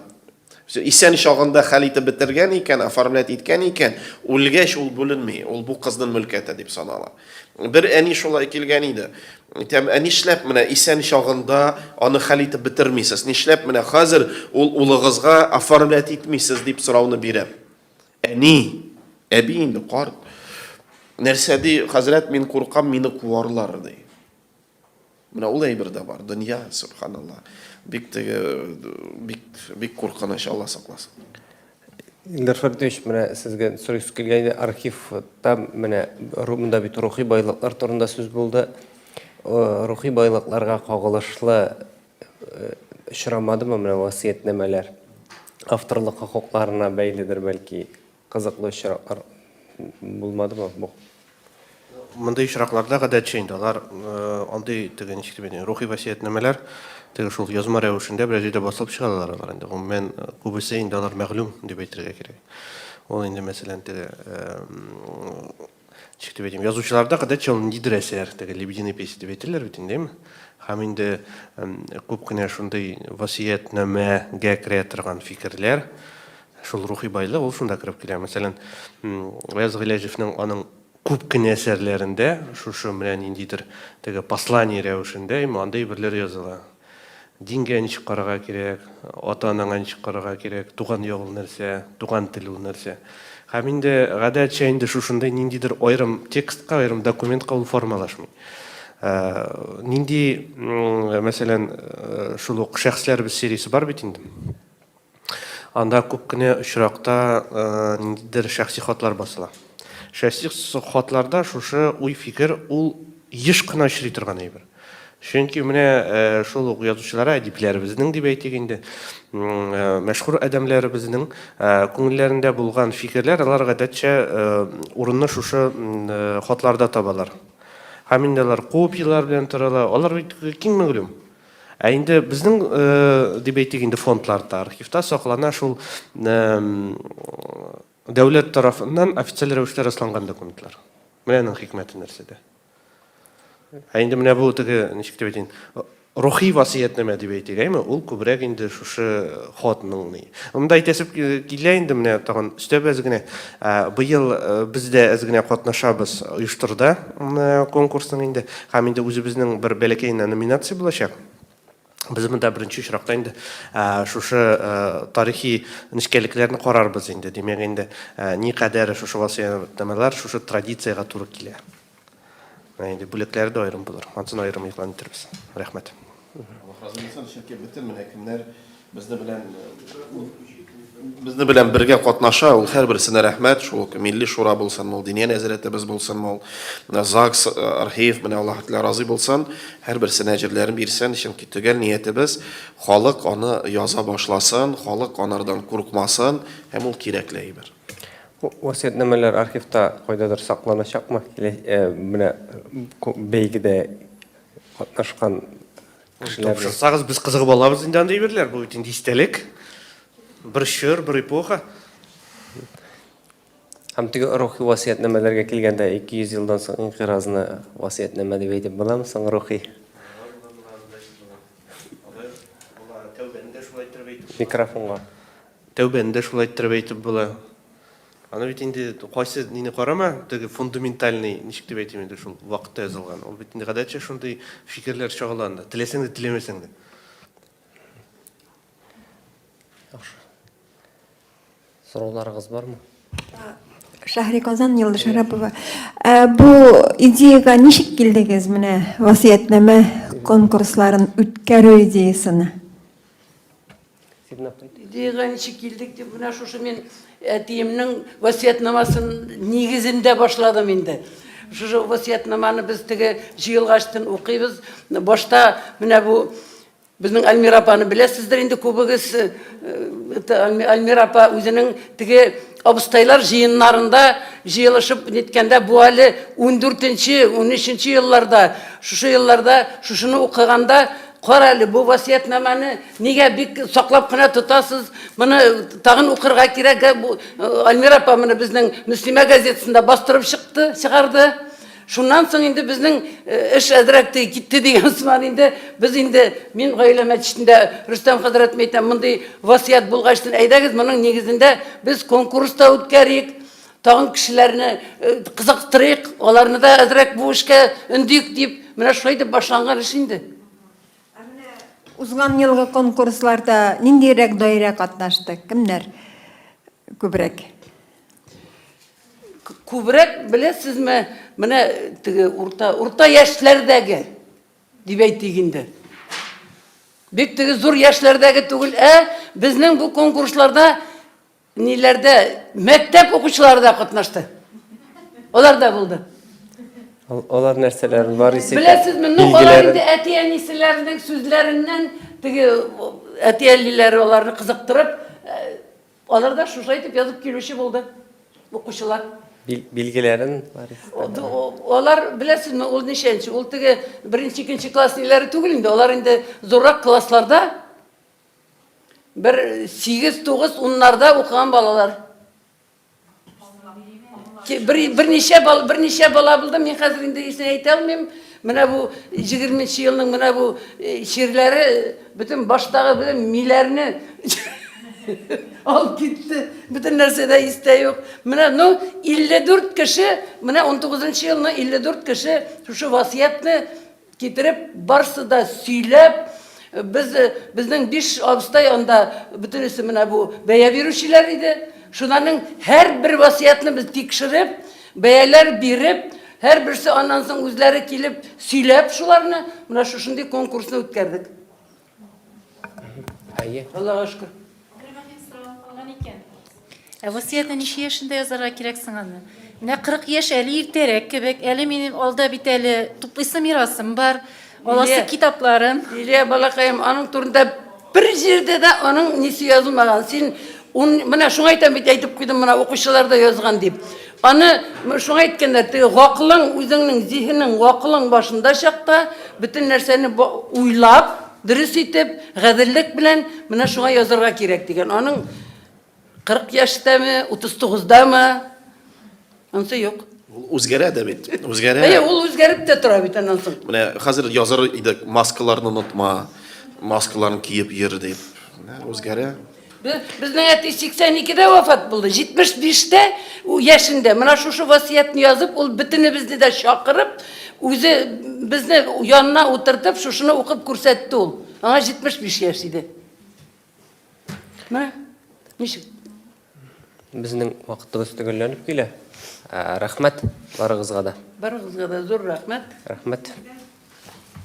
Исән чагында хәл итеп бетергән икән, оформлять иткән икән, үлгәч ул бүленми, ул бу кызның мөлкәте дип санала. Бер әни шулай килгән иде. Әйтәм, ә нишләп менә исән чагында аны хәл итеп бетермисез? Нишләп менә хәзер ул улыгызга оформлять итмисез дип сорауны бирәм. Әни, әби инде карт. Нәрсә ди, хәзрәт, мин куркам, мине куарлар ди. Менә ул әйбер дә бар. Дөнья, субханалла. Бик теге, бик, бик куркыныч, Алла сакласын. Илдар Фәрдиевич, менә сезгә сорыйсы килгән иде, архивта менә монда бит рухи байлыклар турында сүз булды. Рухи байлыкларга кагылышлы очрамадымы менә васыятьнамәләр? Авторлык хокукларына бәйледер бәлки? Кызыклы очраклар булмадымы бу? Мондый очракларда гадәтчә инде алар андый теге ничек дип әйтим, рухи васыятьнамәләр теге шул язма рәвешендә берәр җирдә басылып чыгалар алар инде. Гомумән, күбесе инде алар мәгълүм дип әйтергә кирәк. Ул инде, мәсәлән, теге ничек дип әйтим, язучыларда гадәтчә ул ниндидер әсәр, теге лебединый песня дип әйтәләр бит инде, әйеме? Һәм инде күп кенә шундый васыятьнамәгә керә торган фикерләр, Шул рухи байлык ул шунда кереп килә. Мәсәлән, Гаяз Гыйләҗевнең аның күп кенә әсәрләрендә шушы менә ниндидер теге послание рәвешендә именно андый әйберләр языла. Дингә ничек карарга кирәк, ата-анаңа ничек карарга кирәк, туган як ул нәрсә, туган тел ул нәрсә. Һәм инде гадәтчә инде шушындый ниндидер аерым текстка, аерым документка ул формалашмый. Нинди, мәсәлән, шул ук Шәхесләребез сериясе бар бит инде. Анда күп кенә очракта ниндидер шәхси хатлар басыла. Шәхси хатларда шушы уй-фикер ул еш кына очрый торган әйбер. Чөнки менә шул ук язучылар, әдипләребезнең дип әйтик инде, мәшһүр адәмләребезнең күңелләрендә булган фикерләр, алар гадәтчә урынны шушы хатларда табалар. Һәм инде алар копияләр белән торалар. Алар бит киң мәгълүм. Ә инде безнең, дип әйтик инде, фондларда, архивта саклана шул дәүләт тарафыннан официаль рәвештә расланган документлар. Менә аның хикмәте нәрсәдә. Ә инде менә бу теге, ничек дип әйтим, рухи васыятьнамә дип әйтик, әйме, ул күбрәк инде шушы хатның ни. Монда әйтәсе килә инде менә тагын өстәп әз генә. Быел без дә әз генә катнашабыз оештыруда конкурсның инде. Һәм инде үзебезнең бер бәләкәй генә номинация булачак. Без монда беренче очракта инде шушы тарихи нечкәлекләрне карарбыз инде. Димәк инде, никадәр шушы васыятьнамәләр шушы традициягә туры килә. Менә инде бүләкләре дә аерым булыр. Ансын аерым игълан итербез. Рәхмәт. Аллаһ разый булсын, чөнки бөтен менә кемнәр безне белән безне белән бергә катнаша, ул һәрберсенә рәхмәт, шул ук Милли шура булсын, ул Диния нәзарәтебез булсын, ул ЗАГС, архив, менә Аллаһ Тәгалә разый булсын, һәрберсенә әҗерләрен бирсен, чөнки төгәл ниятебез халык аны яза башласын, халык анардан куркмасын, һәм ул кирәкле әйбер. Бу васыятьнамәләр архивта кайдадыр сакланачакмы? Менә бәйгедә катнашкан кешеләр. Тапшырсагыз, без кызыгып алабыз инде андый әйберләр. Бу бит инде истәлек. Бер чор, бер эпоха. Һәм теге рухи васыятьнамәләргә килгәндә, 200 елдан соң инкыйразны васыятьнамә дип әйтеп буламы соң рухи? Микрофонга. Тәүбәне дә шулай иттереп әйтеп була. Аны бит инде кайсы нине карама, теге фундаментальный, ничек дип әйтим инде, шул вакытта язылган. Ул бит инде гадәтчә шундый фикерләр чагыла анда, теләсәң дә, теләмәсәң дә. Яхшы. Сорауларыгыз бармы? Шәһри Казан, Йолдыз Шәрәпова. Ә, бу идеяга ничек килдегез менә васыятьнамә конкурсларын үткәрү идеясына? Идеяга ничек килдек дип, менә шушы мин әтиемнең васыятьнамасын нигезендә башладым инде. Шушы васыятьнаманы без теге җыелгачтын укыйбыз. Башта менә бу безнең Альмира апаны беләсездер инде күбегез. Альмира апа үзенең теге абыстайлар җыеннарында җыелышып ниткәндә, бу әле 14-нче, 13-нче елларда, шушы елларда шушыны укыганда, Кара әле, бу васыятьнамәне нигә бик саклап кына тотасыз? Моны тагын укырга кирәк. Бу Альмира апа моны безнең Мөслимә газетасында бастырып чыкты, чыгарды. Шуннан соң инде безнең эш әзрәк китте дигән сыман инде. Без инде, мин гаилә мәчетендә Рөстәм хәзрәт әйтәм, мондый васыять булгач, әйдәгез, моның нигезендә без конкурс та үткәрик. Тагын кешеләрне кызыктырыйк, аларны да әзрәк бу эшкә өндик дип, менә шулай итеп башланган эш инде. Ә менә узган елгы конкурсларда ниндирәк даирә катнашты? Кемнәр күбрәк? Күбрәк, беләсезме, менә теге урта, урта яшьләрдәге дип әйтик инде. Бик теге зур яшьләрдәге түгел, ә безнең бу конкурсларда Ниләрдә мәктәп укучылары да катнашты. Алар да булды. Алар нәрсәләрен бар исә. Беләсезме, ну алар инде әти-әниләренең сүзләреннән теге әти-әниләре аларны кызыктырып, э, алар да шулай итеп язып килүче булды укучылар. Билгеләрен Алар беләсезме, ул ничәнче? Ул теге беренче, икенче класс ниләре түгел инде, алар инде зуррак классларда Бер 8, 9, уннарда укыган балалар. Бер, берничә бала, берничә бала булды, мин хәзер инде исен әйтә алмыйм. Менә бу 20 елның менә бу э, чирләре бөтен баштагы бөтен миләрне алып китте. Бөтен нәрсә дә истә юк. Менә ну 54 кеше, менә 19 елны 54 кеше шушы васыятьне Китереп, барсы да сөйләп, без, безнең биш абыстай анда бөтенесе менә бу бәя бирүчеләр иде. Шунаның һәрбер васыятьне без тикшереп, бәяләр биреп, һәрберсе аннан соң үзләре килеп сөйләп шуларны, менә шушындый конкурсны үткәрдек. Әйе. Аллага шөкер. Бер мөһим соравым калган икән. Ә васыятьне ничә яшендә язарга кирәк соң аны? Менә 40 яшь әле иртәрәк кебек, әле минем алда бит әле туплыйсы мирасым бар, аласы Лилия, китапларым. Лилия балакаем, аның турында бер җирдә дә аның нисе язылмаган. Син ун, менә шуңа әйтәм бит, әйтеп куйдым, менә укучылар да язган дип. Аны шуңа әйткәннәр, теге гакылың, үзеңнең зиһенең, гакылың башында чакта бөтен нәрсәне уйлап, дөрес итеп, гаделлек белән менә шуңа язарга кирәк дигән. Аның 40 яшьтәме, 39-дамы? Ансы юк. Ул үзгәрә дә бит. Үзгәрә. Әйе, ул үзгәреп тә тора бит аннан соң. Менә хәзер язар идек, маскаларны онытма, маскаларны киеп йөр дип. Менә үзгәрә. Безнең әти 82-дә вафат булды. 75-тә яшендә менә шушы васыятьне язып, ул бөтенебезне дә чакырып, үзе безне янына утыртып, шушыны укып күрсәтте ул. Аңа 75 яшь иде. Менә ничек. Безнең вакытыбыз төгәлләнеп килә. Рәхмәт барыгызга да. Барыгызга да зур рәхмәт. Рәхмәт.